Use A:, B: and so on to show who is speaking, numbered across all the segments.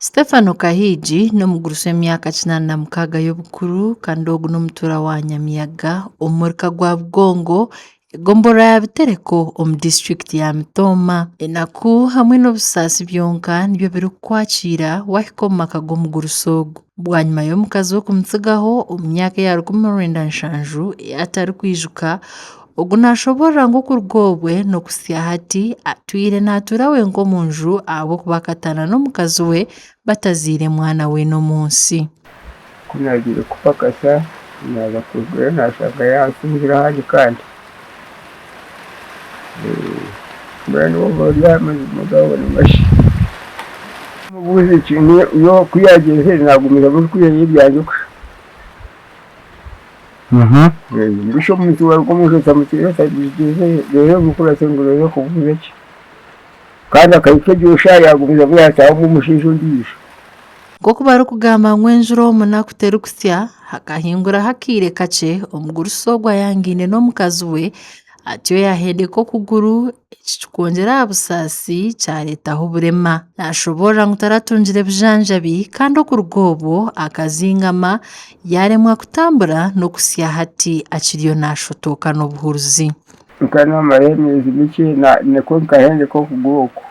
A: Stephano Kahiigi n'omugurusi w'emyaka 86 y'obukuru kandi ogu n'omutuura wa Nyamiyaga omu muruka gwa Bugongo, egomborora ya Bitereko omu disiturikiti ya Mitooma. Enaku hamwe n'obusaasi byonka nibyo birikukwakiira waahika omu maka g'omugurusi ogu. Bwanyima y'omukazi we kumutsigaho omu myaka eya 1970 ei atarikwijuka, Ogu naashoboorora ngu okuruga obwe n'okuhitsya hati atwire naatuura wenka omu nju ahabw'okuba akataana n'omukazi we batazaire mwana weena omu nsi.
B: Ku naagiire kupakasa naaza kurugayo naashanga yansinzire ahandi kandi. Mbwenu obwo ori aha mazima gaabo ni masha. Mubuuze nyowe ku yaagyenzire naagumizamu ndikwihayo ebyangye kusha. Mbusha omuntu waruga omunju otamuteire otagize reero omukurate ngu noza kubuuza ki? Kandi akahika egyo shaaha yagumizamu yataahamu omushaija ondiijo.
A: Nk'oku barikugamba ngu enjura omu naku terikutsya, hakahinguraho akaire kakye omugurusi ogwo ayangaine n'omukazi we Atyo yaahendeka okuguru, eki kikongyera aha busaasi kyareetaho oburema. Naashoboorora ngu taratungire bujanjabi kandi okuruga obwo akazingama yaaremwa kutambura n'okuhitsya hati akiriyo naashotooka n'obuhuruzi.
B: Nkaba naamarayo emyezi mikye nikwo nkahendeka okuguru okwo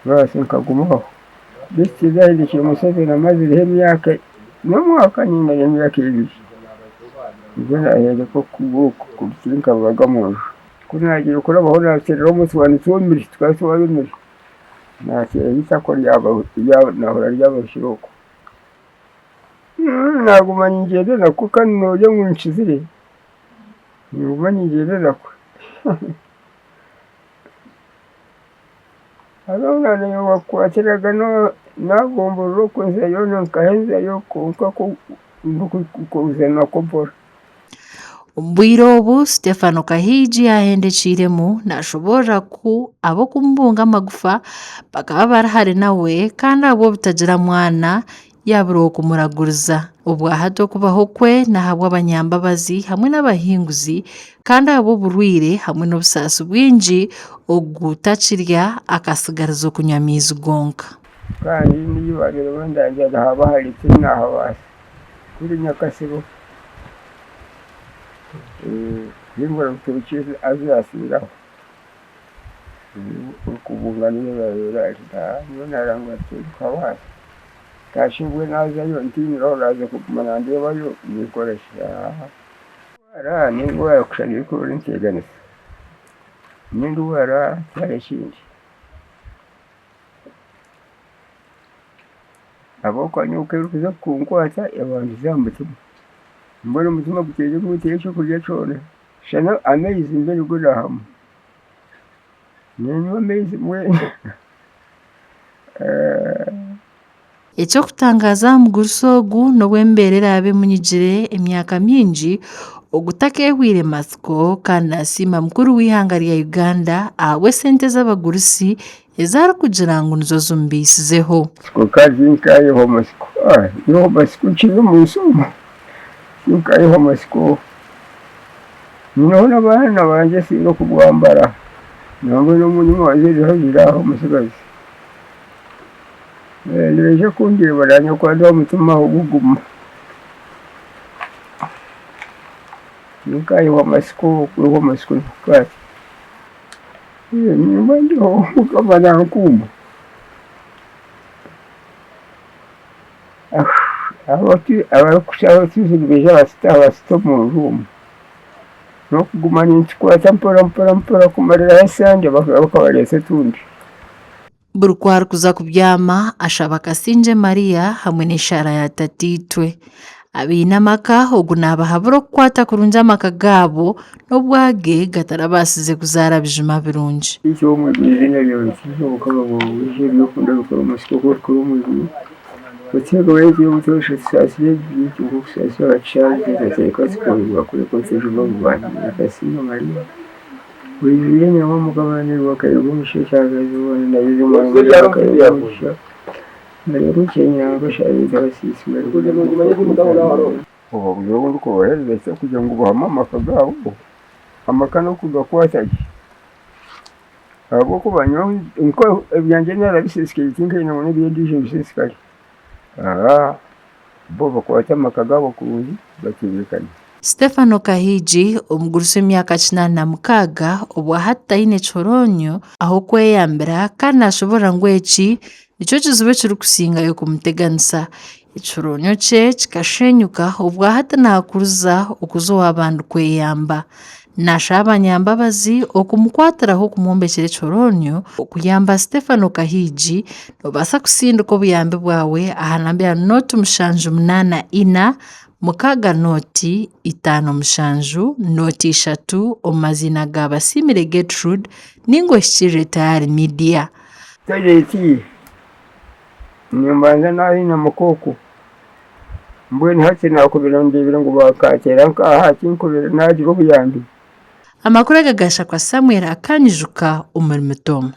B: baasi nkagumaho. Beitu tindahendekire Museveni amazireho emyaka n'omwaka ninga n'emyaka ebiri nibwo naahendeka okuguru okwo tinkabaga omu nju. Ku naagiire kurabaho naateerera omuti nitwomire tukaba twayomire naateera eitaka naahurira ryabahikire okwo. Naaguma ningyenda nakwo kandi noogira ngu nkizire, ninguma ningyenda nakwo. Hariho owakwatiraga nagomborora okuzayo nkahezayo kwonka ndikuza nakwo mpora.
A: Omu bwire obu Stephano Kahiigi yaahendekiiremu naashoboorora ku ab'okumubunga amagufa bakaba bari hare nawe kandi ahabw'obutagira mwana yaabura ow'okumuraguriza. Obwahati okubaho kwe n'ahabw'abanyambabazi hamwe n'abahinguzi kandi ahabw'oburwaire hamwe n'obusaasi bwingi, ogu takirya akatsigariza okunywa amaizi gonka.
B: Kandi n'iyi baabaire bandangira nahaba hare tinahabaasa kuri Nyakasibo kuhingura rutookye haza yaasingaho orikubunga niyo yaabaire ari nyowe naarangwa tindikuhabaasa. Ntaashibwe naazayo ntiinire oraaza kuguma nandeebayo ninkora ki? Ndwara nindwara kushusha erikuba erinteganisa, nindwara tihariho ekindi. Ahabw'okuba nyowe ku erikuza kunkwata ebandiza aha mutima, mbwenu omutima guteire gunteire ekyokurya kyona, shana amaizi mbe nigo naahamu, niinywa amaizi mbwenu.
A: Eky'okutangaaza aha mugurusi ogu n'obu embeera eraabe emunyigire emyaka mingi, ogu takeehwaire matsiko kandi naasiima mukuru w'eihanga rya Uganda ahabw'esente z'abagurusi ezi arikugira ngu nizo zimubaisizeho.
B: Kwonka tinkaayehwa matsiko, yehwa matsiko ki omu nsi omu? Tinkaayehwa matsiko. Nyineho n'abaana bangye siine okubwambara, nangwa n'omunyima ziriho ziri aho omutsigazi. Nibaija kundeeba naanye kwandwa aha mutima guguma. Tinkaayehwa amatsiko, kwehwa amatsiko tikukaasa. Nimba ndiho Mukama nankuuma. Abarikushaba nibaija basite omu nju omu. N'okuguma ninkikwata mpora mpora mpora kumariraho esande bakabareeta otundi.
A: Buri ku arikuza kubyama ashaba Kasingye Maria hamwe n'eshaara ya Tataitwe. Abaine amaka ogu naabahabura okukwata kurungi amaka gaabo n'obu age gatarabaasize kuzaara bijuma birungi.
B: Tataitwe ow'omu iguru eiziina ryawe rihimbisibwe obukama bwawe bwije ebi okunda bikorwe omu nsi nk'oku bikora omu iguru. Otuhe ebyokurya eby'obutoosha otusaasire ebibi byaitu nk'oku tusaasira abatushaarize otatureka tukohibwa kureka otujune omu bantu. Nyakasiimwe Maria. Oijwire enyama Mukama naiwe akaheebwa omugisha ekyagazi na Yesu omwana we akaheebwa omugisha. Mariya omukye nyina w'abashaija abasiisi Obuhabuzi obu ndikubaheereza kugira ngu bahame amaka gaabo, amaka n'okugakwata gye. Ahabw'okuba nyowe ebyangye naarabisiisikaire tinkaine ngu n'eby'ondiijo bisiisikare. Bo bakwate amaka gaabo kurungi batebeekane.
A: Stephano Kahigi, omugurusi w'emyaka 86 obwahati taine kihoronyo ah'okweyambira kandi nashoborora ngu eki nikyo kizibu ekirikusingayo kumuteganisa. Ekihoronyo kye kikashenyuka obwahati nakuruza okuza ow'abandi kweyamba. Nashaba abanyambabazi okumukwatiraho okumwombekyera ekihoronyo okuyamba Stephano Kahigi. Nobaasa kusindika obuyambi bwawe aha namba ya 0784 6 0 5 7 0 3 omu maziina ga Basiimire Gertrude ninga ohikirire Tayari Media.
B: Toilet nimbanza nayinamuka okwo mbwenu hati nakubire ndebire ngu bakanteera nkaha tinkubire nagira obuyambi.
A: Amakuru aga gashakwa Samuel Akanyijuka omuri Mitooma.